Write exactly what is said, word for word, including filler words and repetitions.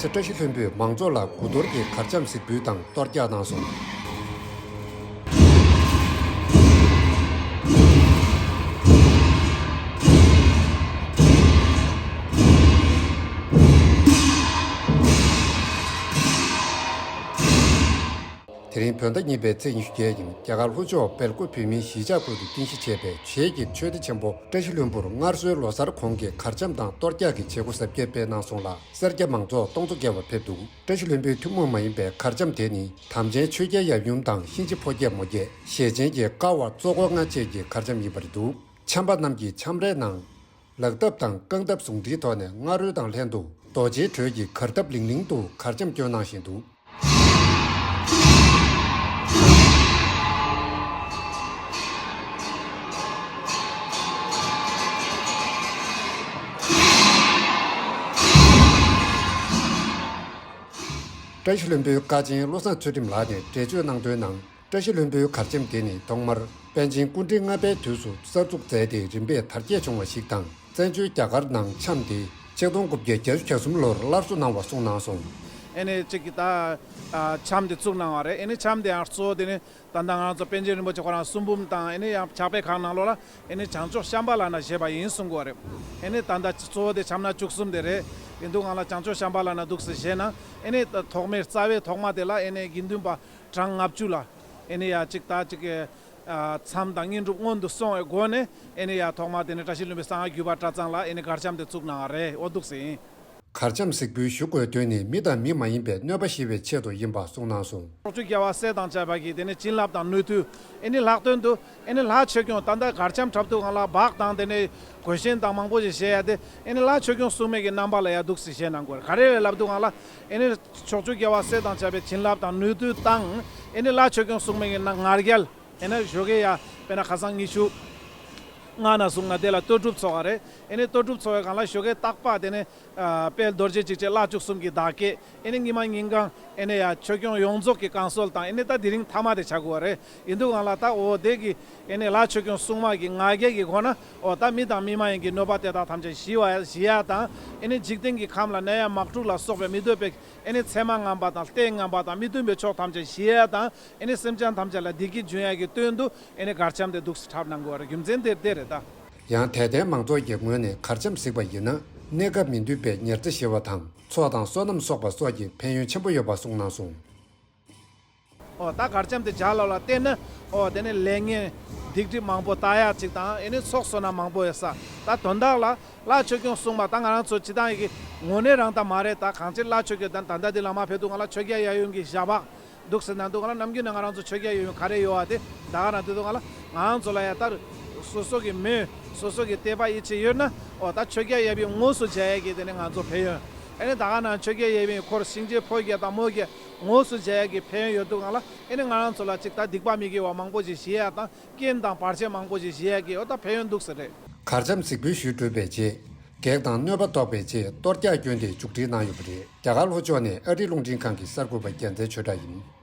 ཚེ་བཀྲ་ཤིས་ལྷུན་པོས་མང་ཚོགས་ལ་དགུ་གཏོར་གྱི་གར་འཆམ་གཟིགས་འབུལ་དང་གཏོར་རྒྱག་གནང་སོང་། དེ་རིང་བོད་ཟླ་གཉིས་པའི་ཚེས་ཉི་ཤུ་བརྒྱད་ཉིན་རྒྱ་གར་ལྷོ་ཕྱོགས་སྦེལ་ཀོབ་བོད་མིའི་གཞིས་ཆགས་ཁུལ་དུ་རྟེན་གཞི་བྱས་པའི་བྱེས་ཀྱི་ཆོས་སྡེ་ཆེན་པོ་བཀྲ་ཤིས་ལྷུན་པོར་སྔར་སྲོལ་ལོ་གསར་གོང་གི་གར་འཆམ་དང་གཏོར་རྒྱག་གི་བྱེད་སྒོ་གཟབ་རྒྱས་སྤེལ་གནང་སོང་ལ། སེར་སྐྱ་མང་ཚོགས་སྟོང་ཚོ་བརྒལ་བ་ཕེབས་འདུག་བཀྲ་ཤིས་ལྷུན་པོའི་ཐུན་མོང་མ་ཡིན་པའི་གར་འཆམ་དེ་ནི་དམ་ཅན་ཆོས་རྒྱལ་ཡབ་ཡུམ་དང་གཤིན་རྗེ་ཕོ་རྒྱས་མོ་རྒྱས། ཞེ་ཆེན་གྱི་ཀ་བ་གཙོ་འཁོར་ལྔ་བཅས་ཀྱི་གར་འཆམ་ཡིན་པ་རེད་འདུག་འཆམ་པ་རྣམས་ཀྱིས་འཆམ་རའི་ནང་ལག་ཐབས་དང་རྐང་ཐབས་ཟུང་འབྲེལ་ཐོག་ནས་རྔ་རོལ་དང་ལྷན་དུ་རྡོ་རྗེའི་འགྲོས་ཀྱིས་གར་སྟབས་ལིང་ལིང་དུ་གར་འཆམ་སྐྱོན་གནང་བཞིན་འདུག་བཀྲ་ཤིས་ལྷུན་པོའི་བཀའ་ཆེན་བློ་བཟང་ཚུལ་ཁྲིམས་ལགས་ནས་འགྲེལ་བརྗོད་གནང་དོན་ནང་། བཀྲ་ཤིས་ལྷུན་པོའི་གར་འཆམ་དེ་ནི་ཐོག་མར་པཎ་ཆེན་སྐུ་ཕྲེང་ལྔ་པའི་དུས་སུ་གསར་འཛུགས་མཛད་དེ་རིམ་པས་དར་རྒྱས་བྱུང་བ་ཞིག་དང་། བཙན་བྱོལ་རྒྱ་གར་ནང་འཆམ་དེ་ཆིག་སྟོང་དགུ་བརྒྱ་བརྒྱད་ཅུ་གྱ་གསུམ་ལོར་སླར་གསོ་གནང་བ་གསུངས་གནང་སོང་། ཨེ་ནས་གཅིག་གི་ད་འཆམ་དེ་བཙུགས་གནང་བ་རེད། ཨེ་ནས་འཆམ་དེ་ཡང་གཙོ་བོ་དེ་ནི་ད་ལྟ་ང་ཚོ་པཎ་ཆེན་རིན་པོ་ཆེ་ཁོ་རང་གསུང་འབུམ་དང་ཨེ་ནས་ཡང་ཕྱག་དཔེ་ཁག་ནང་ལོགས་ལ་ཨེ་ནས་བྱང་ཕྱོགས་ཤམྦྷ་ལ་ན་ཞེས་པ་ཡིན་གསུང་གི་ཡོད་རེད། ཨེ་ནས་ད་ལྟ་གཙོ་བོ་དེ་འཆམ་སྣ་བཅུ་གསུམ་དེ་རེད། ཡིན་དུས་སྒང་ལ་བྱང་ཕྱོགས་ཤམྦྷ་ལ་ན་འདུག་སེ་བྱས་ན་ཨེ་ནས་ཐོག་མའི་རྩ་བའི་ཐོག་མ་དེ་ལ་ཨེ་ནས་དགེ་འདུན་པ་གྲངས་ལྔ་བཅུ་ལ། ཨེ་ནི་ཡ་གཅིག་ད་གཅིག་གི་མཚམས་དང་བསྙེན་སྒྲུབ་སྔོན་དུ་སོང་བའི་སྒོ་ནས་ཨེ་ནི་ཡ་ཐོག་མ་དེ་ནི་བཀྲ་ཤིས་ལྷུན་པོའི་གསང་སྔགས་བརྒྱུད་པ་གྲྭ་ཚང་ལ་ཨེ་ནི་གར་འཆམ་དེ་བཙུགས་གནང་བ་རེད། འོ་འདུག་སེ་ཡིན། གར་འཆམ་གཟིགས་འབུལ་ཞུ་དགོས་དོན་ནི་མི་དང་མི་མ་ཡིན་པའི་གནོད་པ་ཞི་བའི་ཆེད་དུ་ཡིན་པ་གསུངས་གནང་སོང་། ཕྱོགས་བཅུའི་རྒྱལ་བ་སྲས་དང་བཅས་པ་གིས་དེ་ནི་བྱིན་རླབས་དང་ནུས་མཐུ་ཨེ་ནི་ལྷག་དོན་དུ་ཨེ་ནི་ལྷ་ཆོས་སྐྱོང་ད་ལྟ་གར་འཆམ་འཁྲབ་དུས་སྒང་ལ་སྦག་དང་དེ་ནི་གོས་ཆེན་དང་མང་པོ་ཞིག་བཞེས་ཡ་དེ་ཨེ་ནི་ལྷ་ཆོས་སྐྱོང་སྲུང་མའི་གི་རྣམ་པ་ལ་ཡ་འདུག་སེ་བཞེས་གནང་དགོས་རེད། ག་རེ་རེད་ལབ་དུས་སྒང་ལ་ཨེ་ནི། ཕྱོགས་བཅུའི་རྒྱལ་བ་སྲས་དང་བཅས་པའི་བྱིན་རླབས་དང་ནུས་མཐུ་དང་། ཨེ་ནི་ལྷ་ཆོས་སྐྱོང་སྲུང་མའི་ང་རྒྱལ། ཨེ་ནི་ཞོགས་ཀས་ཡ་དཔེར་ན་ཁ་སང་ཉི་ཤུ་ལྔ་ནས་བཟུང་ན་དེ་ལ་གཏོར་སྒྲུབ་ཚོགས་པ་རེད། ཨེ་ནི་གཏོར་སྒྲུབ་ཚོགས་པའི་སྒང་ལ་ཞོགས་ཀས་རྟག་པ་དེ་ནི་དཔལ་རྡོ་རྗེ་འཇིགས་བྱེད་ལྷ་བཅུ་གསུམ་གྱི་བདག་བསྐྱེད། ཨེ་ནི་ཉི་མ་ཉིན་གང་ཨེ་ནི་ཡ་ཆོས་སྐྱོང་ཡོངས་རྫོགས་ཀྱི་བསྐང་གསོལ་དང་ཨེ་ནི་ད་དེ་རིང་ཐ་མ་དེ་བྱ་དགོས་པ་རེད། ཡིན་དུས་སྒང་ལ་ད་འོ་དེ་གི་ཨེ་ནི་ལྷ་ཆོས་སྐྱོང་སྲུང་མ་གི་ང་རྒྱལ་གྱི་སྒོ་ན་འོ་ད་མི་དང་མི་མ་ཡིན་གྱི་གནོད་པ་དེ་དག་ཐམས་ཅད་ཞི་བ་ཞི་ཡ་དང་། ཨེ་ནི་འཇིག་རྟེན་གྱི་ཁམས་ལ་ནད་ཡམས་དམག་འཁྲུག་ལ་སོགས་པའི་མི་འདོད་པའི་ཨེ་ནི་མཚན་མ་ངན་པ་དང་ལྟས་ངན་པ་དང་མི་མཐུན་པའི་ཕྱོགས་ཐམས་ཅད་ཞི་ཡ་དང་། ཨེ་ནི་སེམས་ཅན་ཐམས་ཅད་ལ་བདེ་སྐྱིད་འབྱུང་ཡ་གི་དོན་དུ་ཨེ་ནི་གར་འཆམ་དེ་འདུག་སེ་འཁྲབ་གནང་དགོས་པ་རེད། རྒྱུ་མཚན་དེ་དེ་རེད་ད། ཡང་དད་ལྡན་མང་ཚོགས་ཀྱི་ངོས་ནས་གར་འཆམ་གཟིགས་པ་ཡིན་ན་གནས་སྐབས་མི་འདོད་པའི་ཉེར་འཚེ་ཞི་བ་དང་ཚོགས་དང་བསོད་ནམས་གསོག་པ་སོགས་ཀྱི་ཕན་ཡོན་ཆེན་པོ་ཡོད་པ་གསུངས་གནང་སོང་། འོ་ད་གར་འཆམ་དེ་བྱ་ལ་ལ་བརྟེན་ན་འོ་དེ་ནི་ལས་ངན་སྡིག་སྒྲིབ་མང་པོ་དག་ཡ་ཅིག་དང་ཨེ་ནི་ཚོགས་བསོད་ནམས་མང་པོ་ཡོད་ས། ད་དོན་དག་ལ་ལྷ་ཆོས་སྐྱོང་སྲུང་མ་ད་ང་རང་ཚོ་སྤྱི་བཏང་ཡི་གི་ངོ་ནས་རང་ད་མ་རེད། ད་གང་ཅི་ལྷ་ཆོས་སྐྱོང་ད་ད་ལྟ་དེ་ལ་མ་ཕེབས་དུས་སྒང་ལ་ཆོས་རྒྱལ་ཡབ་ཡུམ་གྱི་ཞབས་པ་འདུག་སེ་གནང་དུས་སྒང་ལ་ནམ་རྒྱུན་ནས་ང་རང་ཚོ་ཆོས་རྒྱལ་ཡབ་ཡུམ་ག་རེ་ཡོད་བ་དེ་ད་ག་རང་དུས་སྒང་ལ་ང་རང་ཚོ་ལ་ཡ་ད་སོ་སོ་གི་མོས་སོ་སོ་གི་དད་པ་ཡིད་ཆེས་ཡོད་ན་འོ་ད་ཆོས་རྒྱལ་ཡབ་ཡུམ་དངོས་སུ་མཇལ་ཡ་གི་དེ་ནི་ང་ཚོ་ཕན་ཡོན། ཨེ་ནི་ད་ག་ནང་ཆོས་རྒྱལ་ཡབ་ཡུམ་འཁོར་གཤིན་རྗེ་ཕོ་རྒྱས་དང་མོ་རྒྱས་དངོས་སུ་མཇལ་ཡ་གི་ཕན་ཡོན་ཡོད་དུས་སྒང་ལ་ཨེ་ནི་ང་རང་ཚོ་ལ་ཅིག་ད་སྡིག་པ་མི་དགེ་བ་མང་པོ་ཞིག་ཞི་ཡ་དང་རྐྱེན་དང་བར་ཆད་མང་པོ་ཞིག་ཞི་ཡ་གི་འོ་ད་ཕན་ཡོན་འདུག་ས་རེད། གར་འཆམ་གཟིགས་འབུལ་ཞུས་གྲུབ་པའི་རྗེས་བགེགས་དང་གནོད་པ་བཟློག་པའི་ཆེད་གཏོར་རྒྱག་སྐྱོན་དེ་མཇུག་སྒྲིལ་གནང་ཡོད་པ་རེད། རྒྱ་གར་ལྷོ་ཕྱོགས་ནས་ཨ་རི་རླུང་འཕྲིན་ཁང་གི་གསར་འགོད་པ་རྒྱལ་མཚན་ཆོས་གྲགས་ཡིན།